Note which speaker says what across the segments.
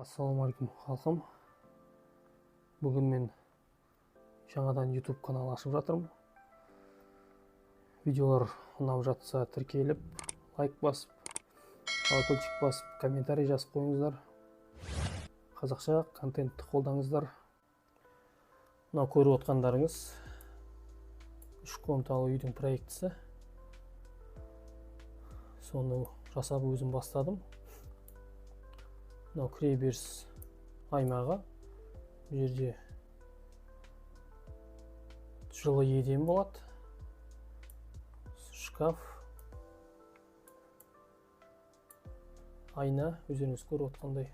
Speaker 1: Ассалаумағалейкум халқым. Бүгін мен жаңадан YouTube канал ашып жатырмын. Видеолар ұнап жатса тіркеліп, лайк басып, колокольчик басып, комментарий жазып қойыңыздар. Қазақша контентті қолдаңыздар. Мынау көріп отқандарыңыз 3 комнаталы үйдің проектісі. Соны жасап өзім бастадым. Мынау кіреберіс аймағы. Бұл жерде жылы еден болады, шкаф, айна, өздеріңіз көріп отқандай.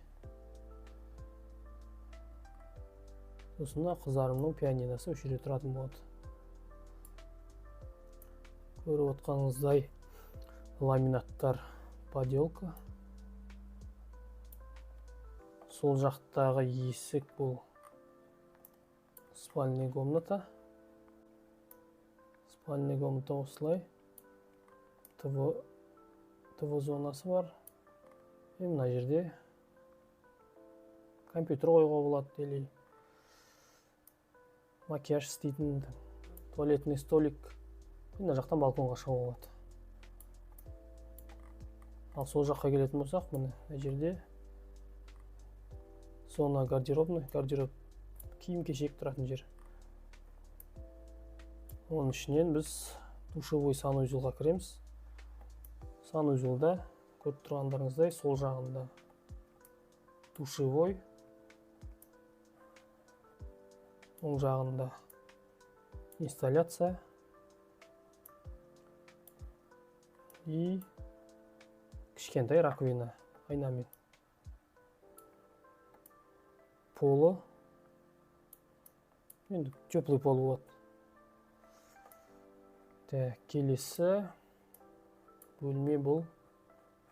Speaker 1: Сосын мына қыздарымның пианиносы осы жерде тұратын болады. Көріп отқаныңыздай ламинаттар, поделка. Сол жақтағы есік бұл спальный комната. Спальный комната осылай. ТВ зонасы бар. И мына жерде компьютер қоюға болады, или макияж істейтін туалетный столик. Мына жақтан балконға шығуға болады. Ал сол жаққа келетін болсақ, міне мына жерде зона гардеробный, гардероб киім кешек тұратын жер. Оның ішінен біз душевой санузелға кіреміз. Санузелда көріп тұрғандарыңыздай сол жағында душевой, оң жағында инсталляция и кішкентай раковина айнамен. Полы енді теплый пол болады. Так, келесі бөлме бұл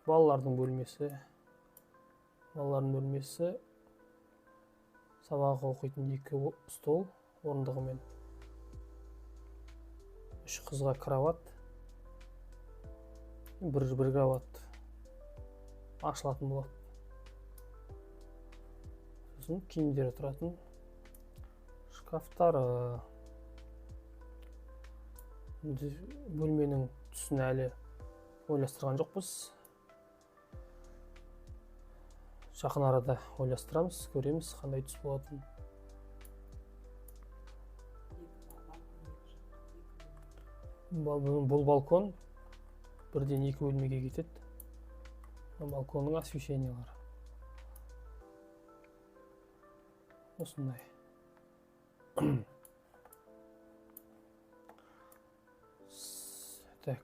Speaker 1: балалардың бөлмесі. Балалардың бөлмесі сабақ оқитын 2 стол орындығымен, 3 қызға кровать, бір кровать ашылатын болады. Сосын киімдері тұратын шкафтары. Бөлменің түсін әлі ойластырған жоқпыз. Жақын арада ойластырамыз, көреміз қандай түс болатынын. Бұл балкон бірден 2 бөлмеге кетеді. Балконның освещениялары осындай. Так,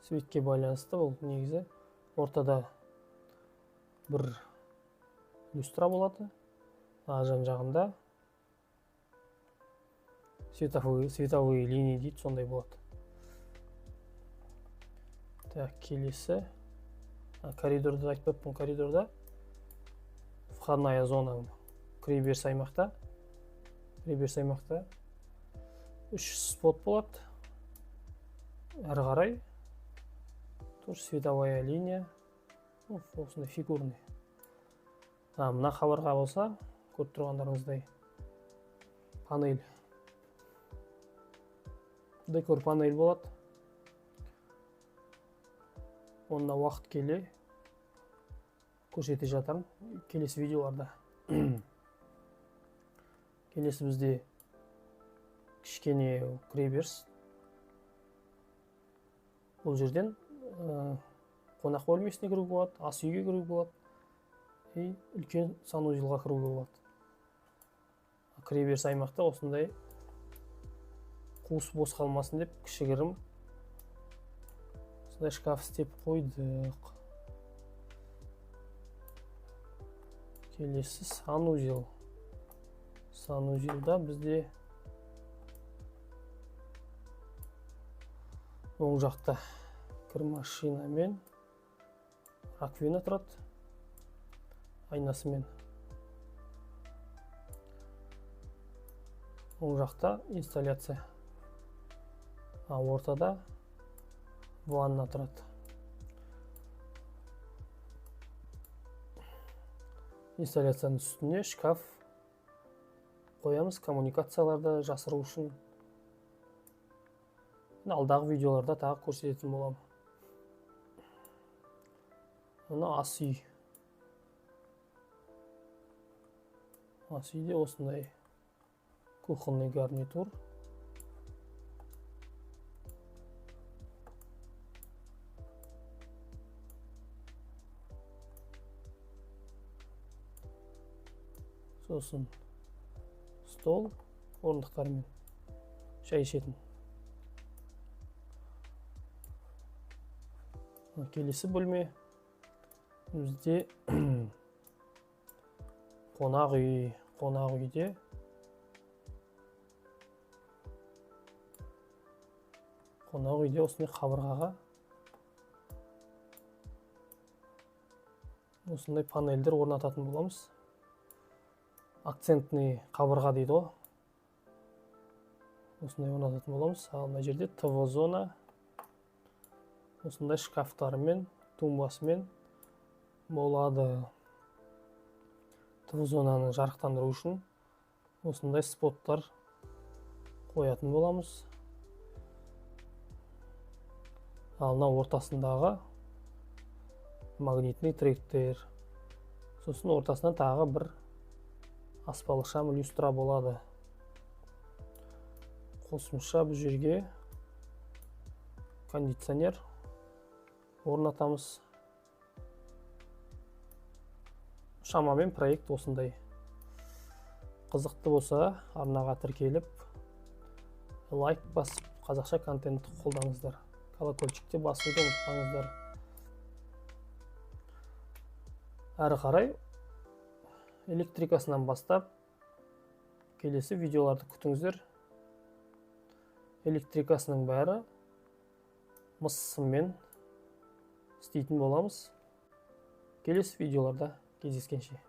Speaker 1: светке байланысты бұл негізі ортада бір люстра болады, а жан жағында световые линии дейді, сондай болады. Так, келесі коридорда айтпаппын, коридорда входная зона, кіреберіс аймақта. Кіреберіс аймақта 3 спот болады. Әрі қарай тоже световая линия, осындай фигурный. Мына қабырға болса, көріп тұрғандарыңыздай панель, декор панель болады. Онда уақыт келе көрсете жатармын келесі видеоларда. Келесі бізде кішкене кіреберіс. Бұл жерден қонақ бөлмесіне кіруге болады, ас үйге кіруге болады и үлкен санузелға кіруге болады. Кіреберіс аймақта осындай қуыс бос қалмасын деп кішігірім осындай шкаф істеп қойдық. Келесі санузел. Санузелда бізде оң жақта кір машина мен раковина тұрады айнасымен. Оң жақта инсталляция, а ортада ванна тұрады. Инсталляцияның үстіне шкаф қоямыз, коммуникацияларды жасыру үшін. Алдағы видеоларда тағы көрсететін боламын. Мына ас үй. Ас үйде осындай кухонный гарнитур. Сосын стол орындықтармен шай ішетін. Келесі бөлме бізде қонақ үй. Қонақ үйде осындай қабырғаға осындай панельдер орнататын боламыз. Акцентный қабырға дейді ғой. Осындай орнататын боламыз. Ал мына жерде ТВ зона осындай шкафтарымен, тумбасымен болады. ТВ зонаны жарықтандыру үшін осындай споттар қоятын боламыз. Ал мына ортасындағы магнитный тректер. Сосын ортасынан тағы бір аспалы шам люстра болады. Қосымша бұл жерге кондиционер орнатамыз. Шамамен проект осындай. Қызықты болса арнаға тіркеліп, лайк басып, қазақша контентті қолдаңыздар. Колокольчикте басуды ұмытпаңыздар. Әрі қарай электрикасынан бастап келесі видеоларды күтіңіздер. Электрикасының бәрі мыс сыммен істейтін боламыз. Келесі видеоларда кездескенше.